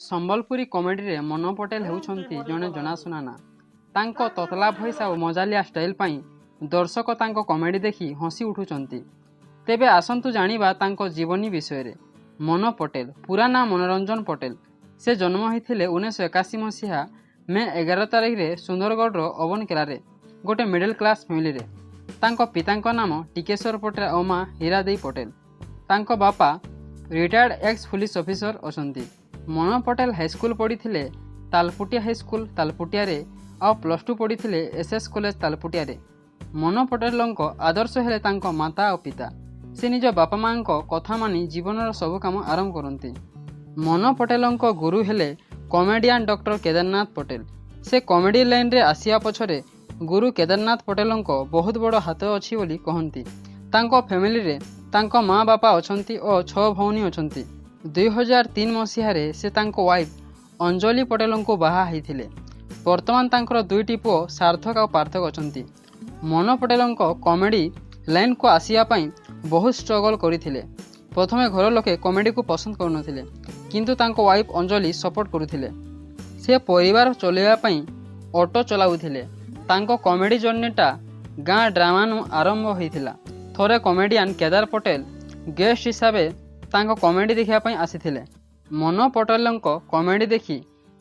ସମ୍ବଲପୁରୀ କମେଡ଼ିରେ ମନ ପଟେଲ ହେଉଛନ୍ତି ଜଣେ ଜଣାଶୁଣା ନାଁ। ତାଙ୍କ ତତଲା ଭଏସ୍ ଆଉ ମଜାଲିଆ ଷ୍ଟାଇଲ୍ ପାଇଁ ଦର୍ଶକ ତାଙ୍କ କମେଡ଼ି ଦେଖି ହସି ଉଠୁଛନ୍ତି। ତେବେ ଆସନ୍ତୁ ଜାଣିବା ତାଙ୍କ ଜୀବନୀ ବିଷୟରେ। ମନ ପଟେଲ, ପୁରା ନାଁ ମନୋରଞ୍ଜନ ପଟେଲ। ସେ ଜନ୍ମ ହୋଇଥିଲେ 1981 ମସିହା ମେ 11 ତାରିଖରେ ସୁନ୍ଦରଗଡ଼ର ଅବନକେଲାରେ ଗୋଟେ ମିଡିଲ୍ କ୍ଲାସ୍ ଫ୍ୟାମିଲିରେ। ତାଙ୍କ ପିତାଙ୍କ ନାମ ଟିକେଶ୍ୱର ପଟେଲ ଓ ମା ହୀରାଦେଇ ପଟେଲ। ତାଙ୍କ ବାପା ରିଟାୟାର୍ଡ ଏକ୍ସ ପୁଲିସ ଅଫିସର ଅଛନ୍ତି। ମନ ପଟେଲ ହାଇସ୍କୁଲ ପଢ଼ିଥିଲେ ତାଲପୁଟିଆ ହାଇସ୍କୁଲ, ତାଲପୁଟିଆରେ ଆଉ ପ୍ଲସ୍ ଟୁ ପଢ଼ିଥିଲେ ଏସ୍ ଏସ୍ କଲେଜ, ତାଲପୁଟିଆରେ। ମନ ପଟେଲଙ୍କ ଆଦର୍ଶ ହେଲେ ତାଙ୍କ ମାତା ଆଉ ପିତା। ସେ ନିଜ ବାପା ମାଙ୍କ କଥା ମାନି ଜୀବନର ସବୁ କାମ ଆରମ୍ଭ କରନ୍ତି। ମନ ପଟେଲଙ୍କ ଗୁରୁ ହେଲେ କମେଡ଼ିଆନ ଡକ୍ଟର କେଦାରନାଥ ପଟେଲ। ସେ କମେଡ଼ି ଲାଇନରେ ଆସିବା ପଛରେ ଗୁରୁ କେଦାରନାଥ ପଟେଲଙ୍କ ବହୁତ ବଡ଼ ହାତ ଅଛି ବୋଲି କହନ୍ତି। ତାଙ୍କ ଫ୍ୟାମିଲିରେ ତାଙ୍କ ମା ବାପା ଅଛନ୍ତି ଓ ଛଅ ଭଉଣୀ ଅଛନ୍ତି। 2003 ମସିହାରେ ସେ ତାଙ୍କ ୱାଇଫ୍ ଅଞ୍ଜଳି ପଟେଲଙ୍କୁ ବାହା ହେଇଥିଲେ। ବର୍ତ୍ତମାନ ତାଙ୍କର ଦୁଇଟି ପୁଅ ସାର୍ଥକ ଆଉ ପାର୍ଥକ ଅଛନ୍ତି। ମନ ପଟେଲଙ୍କ କମେଡ଼ି ଲାଇନକୁ ଆସିବା ପାଇଁ ବହୁତ ଷ୍ଟ୍ରଗଲ୍ କରିଥିଲେ। ପ୍ରଥମେ ଘର ଲୋକେ କମେଡ଼ିକୁ ପସନ୍ଦ କରୁନଥିଲେ, କିନ୍ତୁ ତାଙ୍କ ୱାଇଫ୍ ଅଞ୍ଜଳି ସପୋର୍ଟ କରୁଥିଲେ। ସେ ପରିବାର ଚଲେଇବା ପାଇଁ ଅଟୋ ଚଲାଉଥିଲେ। ତାଙ୍କ କମେଡ଼ି ଜର୍ଣ୍ଣିଟା ଗାଁ ଡ୍ରାମାନୁ ଆରମ୍ଭ ହୋଇଥିଲା। ଥରେ କମେଡ଼ିଆନ କେଦାର ପଟେଲ ଗେଷ୍ଟ ହିସାବେ ତାଙ୍କ କମେଡ଼ି ଦେଖିବା ପାଇଁ ଆସିଥିଲେ। ମନ ପଟେଲଙ୍କ କମେଡ଼ି ଦେଖି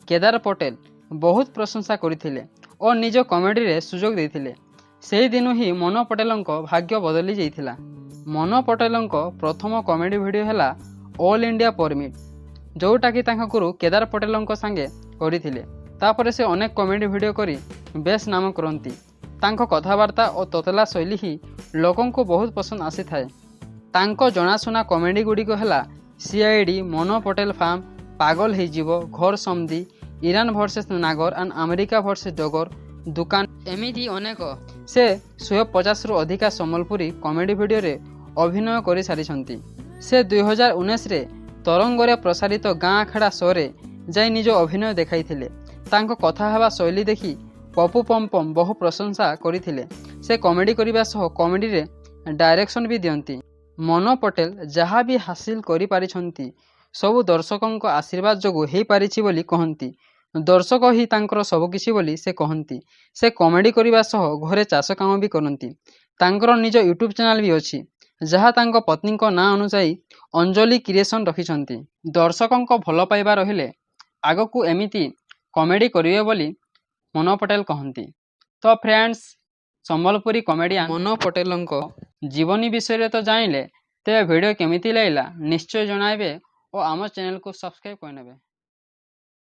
କେଦାର ପଟେଲ ବହୁତ ପ୍ରଶଂସା କରିଥିଲେ ଓ ନିଜ କମେଡ଼ିରେ ସୁଯୋଗ ଦେଇଥିଲେ। ସେହିଦିନୁ ହିଁ ମନ ପଟେଲଙ୍କ ଭାଗ୍ୟ ବଦଳି ଯାଇଥିଲା। ମନ ପଟେଲଙ୍କ ପ୍ରଥମ କମେଡ଼ି ଭିଡ଼ିଓ ହେଲା ଅଲ୍ ଇଣ୍ଡିଆ ପରମିଟ୍, ଯେଉଁଟାକି ତାଙ୍କ ଗୁରୁ କେଦାର ପଟେଲଙ୍କ ସାଙ୍ଗେ କରିଥିଲେ। ତାପରେ ସେ ଅନେକ କମେଡ଼ି ଭିଡ଼ିଓ କରି ବେଶ ନାମ କରନ୍ତି। ତାଙ୍କ କଥାବାର୍ତ୍ତା ଓ ତତଲା ଶୈଳୀ ହିଁ ଲୋକଙ୍କୁ ବହୁତ ପସନ୍ଦ ଆସିଥାଏ। ତାଙ୍କ ଜଣାଶୁଣା କମେଡ଼ି ଗୁଡ଼ିକ ହେଲା ସିଆଇଡି, ମନ ପଟେଲ ଫାର୍ମ, ପାଗଲ ହେଇଯିବ, ଘର ସମଦି, ଇରାନ ଭର୍ସେସ୍ ନାଗର ଆଣ୍ଡ ଆମେରିକା ଭର୍ସେସ୍ ଡଗର, ଦୁକାନ, ଏମିତି ଅନେକ। ସେ 150ରୁ ଅଧିକା ସମ୍ବଲପୁରୀ କମେଡ଼ି ଭିଡ଼ିଓରେ ଅଭିନୟ କରିସାରିଛନ୍ତି। ସେ 2019ରେ ତରଙ୍ଗରେ ପ୍ରସାରିତ ଗାଁ ଆଖଡ଼ା ଶୋରେ ଯାଇ ନିଜ ଅଭିନୟ ଦେଖାଇଥିଲେ। ତାଙ୍କ କଥା ହେବା ଶୈଳୀ ଦେଖି ପପୁ ପମ୍ପମ୍ ବହୁ ପ୍ରଶଂସା କରିଥିଲେ। ସେ କମେଡ଼ି କରିବା ସହ କମେଡ଼ିରେ ଡାଇରେକ୍ସନ୍ ବି ଦିଅନ୍ତି। ମନ ପଟେଲ ଯାହା ବି ହାସିଲ କରିପାରିଛନ୍ତି, ସବୁ ଦର୍ଶକଙ୍କ ଆଶୀର୍ବାଦ ଯୋଗୁଁ ହେଇପାରିଛି ବୋଲି କହନ୍ତି। ଦର୍ଶକ ହିଁ ତାଙ୍କର ସବୁକିଛି ବୋଲି ସେ କହନ୍ତି। ସେ କମେଡ଼ି କରିବା ସହ ଘରେ ଚାଷ କାମ ବି କରନ୍ତି। ତାଙ୍କର ନିଜ ୟୁଟ୍ୟୁବ୍ ଚ୍ୟାନେଲ୍ ବି ଅଛି, ଯାହା ତାଙ୍କ ପତ୍ନୀଙ୍କ ନାଁ ଅନୁଯାୟୀ ଅଞ୍ଜଳି କ୍ରିଏସନ୍ ରଖିଛନ୍ତି। ଦର୍ଶକଙ୍କ ଭଲ ପାଇବା ରହିଲେ ଆଗକୁ ଏମିତି କମେଡ଼ି କରିବେ ବୋଲି ମନ ପଟେଲ କହନ୍ତି। ତ ଫ୍ରେଣ୍ଡସ୍, ସମ୍ବଲପୁରୀ କମେଡ଼ିଆନ ମନ ପଟେଲଙ୍କ ଜୀବନୀ ବିଷୟରେ ତ ଜାଣିଲେ। ତେବେ ଭିଡ଼ିଓ କେମିତି ଲାଗିଲା ନିଶ୍ଚୟ ଜଣାଇବେ ଓ ଆମ ଚ୍ୟାନେଲକୁ ସବସ୍କ୍ରାଇବ୍ କରିନେବେ।